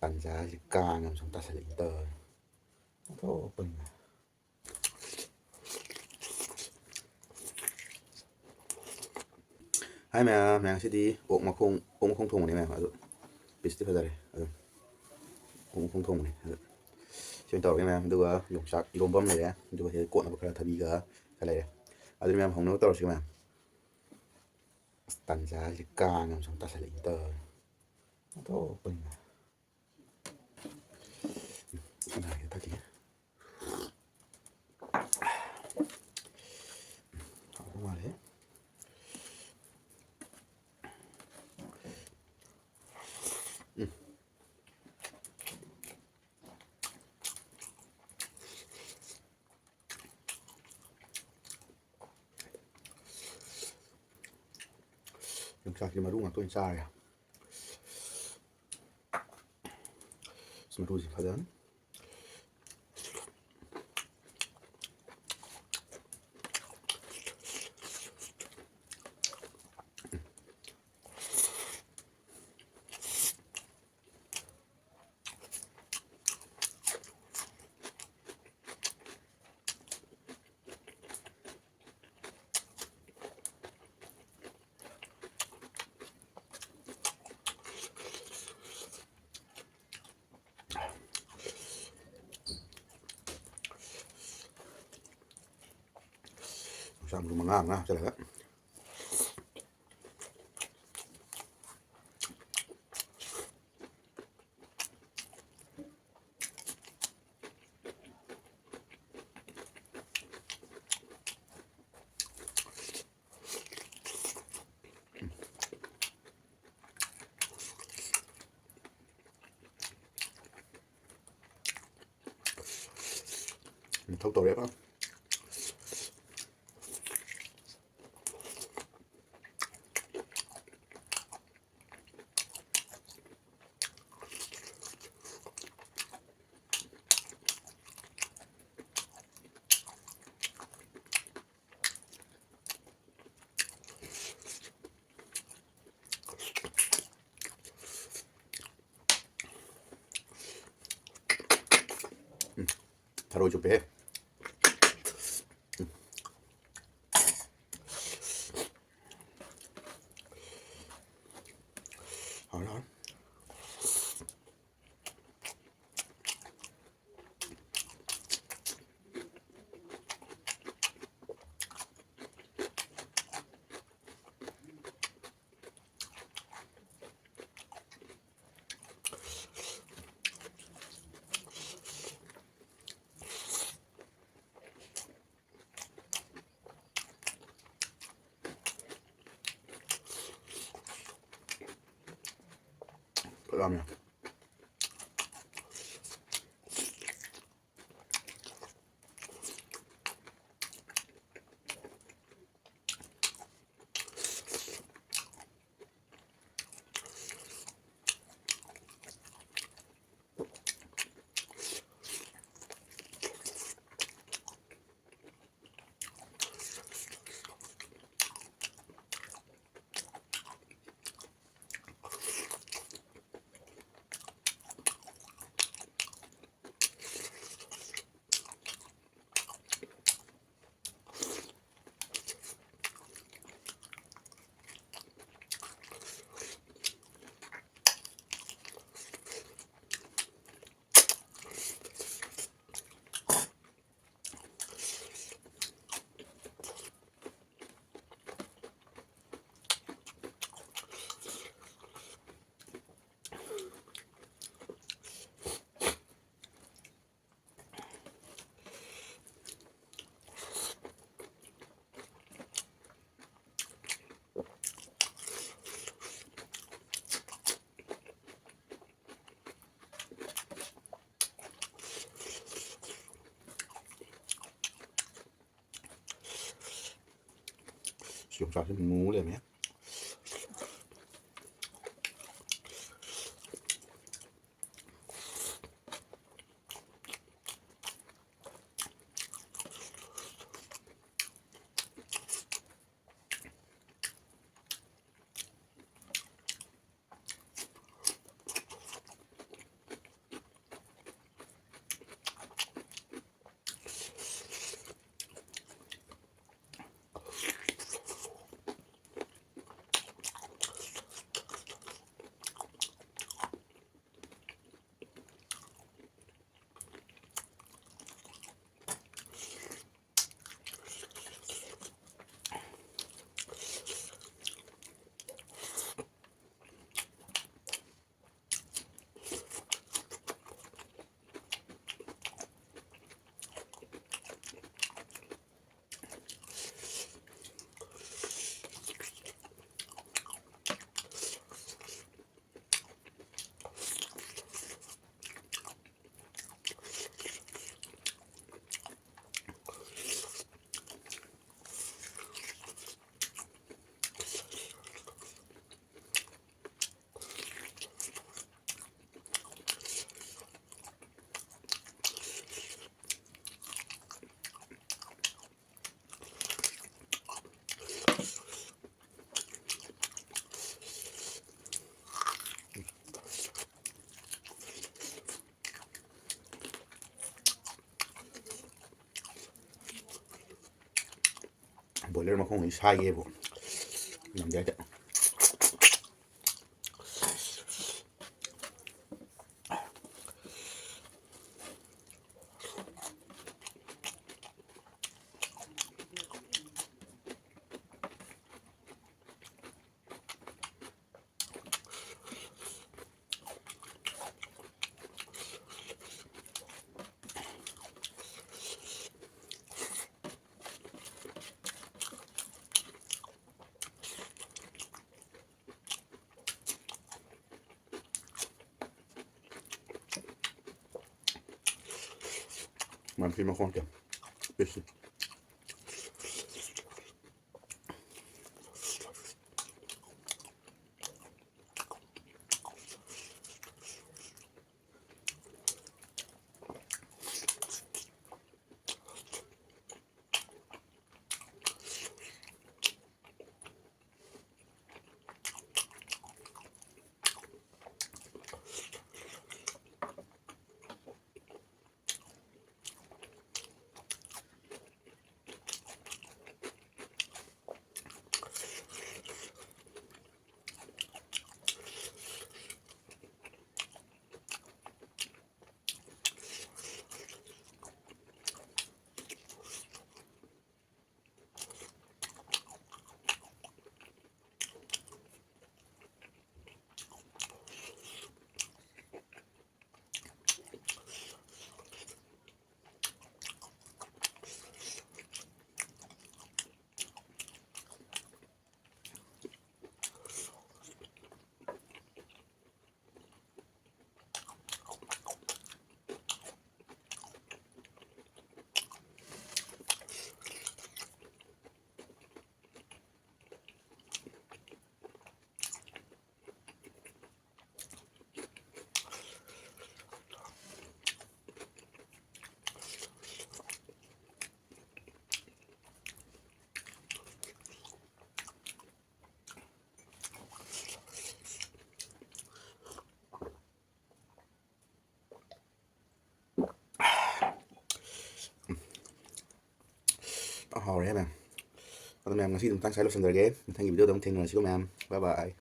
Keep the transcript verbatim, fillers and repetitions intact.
ꯇꯥꯟꯖꯥꯁꯤ ꯀꯥꯡ ꯑꯃ ꯁꯨꯝ ꯇꯥꯁꯜꯂꯛꯏ ꯇꯧꯔꯦ꯫ ꯑꯣꯟꯊꯣꯛꯄꯅꯤꯗ꯫ ꯍꯥꯏ ꯃꯌꯥꯝ, ꯃꯌꯥꯝ, ꯉꯁꯤꯗꯤ ꯑꯣꯛ ꯃꯈꯣꯡ, ꯑꯣꯛ ꯃꯈꯣꯡ ꯊꯣꯡꯕꯅꯦ ꯃꯌꯥꯝ꯫ ꯑꯗꯨ ꯄꯤꯁꯇꯤ ꯐꯖꯔꯦ꯫ ꯑꯗꯨ ꯑꯣꯛ ꯃꯈꯣꯡ ꯊꯣꯡꯕꯅꯦ꯫ ꯑꯗꯨ ꯁꯤ ꯑꯣꯏꯅ ꯇꯧꯔꯒꯦ ꯃꯌꯥꯝ꯫ ꯑꯗꯨꯒ ꯌꯣꯡꯆꯥꯛ ꯏꯔꯣꯝꯕ ꯑꯃ ꯂꯩꯔꯦ꯫ ꯑꯗꯨꯒ ꯁꯤꯗ ꯀꯣꯠꯅꯕ ꯈꯔ ꯊꯕꯤꯒ ꯈꯔ ꯂꯩꯔꯦ꯫ ꯑꯗꯨꯗꯤ ꯃꯌꯥꯝ ꯍꯧꯅꯕ ꯇꯧꯔꯁꯤꯀꯣ ꯃꯌꯥꯝ꯫ ꯑꯁ, ꯇꯥꯟꯖꯥꯁꯤ ꯀꯥꯡ ꯑꯃ ꯁꯨꯝ ꯇꯥꯁꯜꯂꯛꯏ ꯇꯧꯔꯦ꯫ ꯑꯣꯟꯊꯣꯛꯄꯅꯤꯗ꯫ ꯉꯥꯏꯒꯦ ꯊꯛꯈꯤꯒꯦ꯫ ꯍꯥꯎꯕ ꯃꯥꯜꯂꯦ꯫ ꯎꯝ꯫ ꯌꯣꯡꯆꯥꯛꯀꯤ ꯃꯔꯨ ꯉꯥꯛꯇ ꯑꯣꯏꯅ ꯆꯥꯔꯦ꯫ ꯃꯔꯨꯁꯤ ꯐꯖꯅ꯫ ꯌꯣꯡꯆꯥꯛ ꯃꯔꯨ ꯃꯉꯥ, ꯃꯉꯥ ꯍꯥꯞꯆꯤꯜꯂꯒ꯫ ꯃꯊꯧ ꯇꯧꯔꯦꯕ꯫ ꯊꯔꯣꯏ ꯆꯨꯞꯄꯦꯍꯦ꯫ ꯍꯥꯎꯔꯦ, ꯍꯥꯎꯔꯦ꯫ ꯂꯥꯝꯃꯦ꯫ ꯌꯣꯡꯆꯥꯛꯁꯦ ꯃꯨ ꯂꯩꯔꯝꯃꯦ꯫ ꯂꯩꯔ ꯃꯈꯣꯡ ꯑꯅꯤ ꯁꯥꯏꯒꯦꯕꯨ ꯉꯝꯗꯦ ꯍꯥꯏꯗꯤ꯫ ꯃꯟꯐꯤ ꯃꯈꯣꯡꯁꯦ ꯄꯤꯁꯤ꯫ ꯍꯥꯎꯔꯦ ꯃꯌꯥꯝ꯫ ꯑꯗꯣ ꯃꯌꯥꯝ, ꯉꯁꯤꯒꯤ ꯃꯇꯥꯡ ꯁ꯭ꯋꯥꯏ ꯂꯣꯏꯁꯤꯟꯖꯔꯒꯦ꯫ ꯃꯊꯪꯒꯤ video ꯗ ꯑꯃꯨꯛ ꯊꯦꯡꯅꯔꯁꯤꯀꯣ ꯃꯌꯥꯝ꯫ Bye bye꯫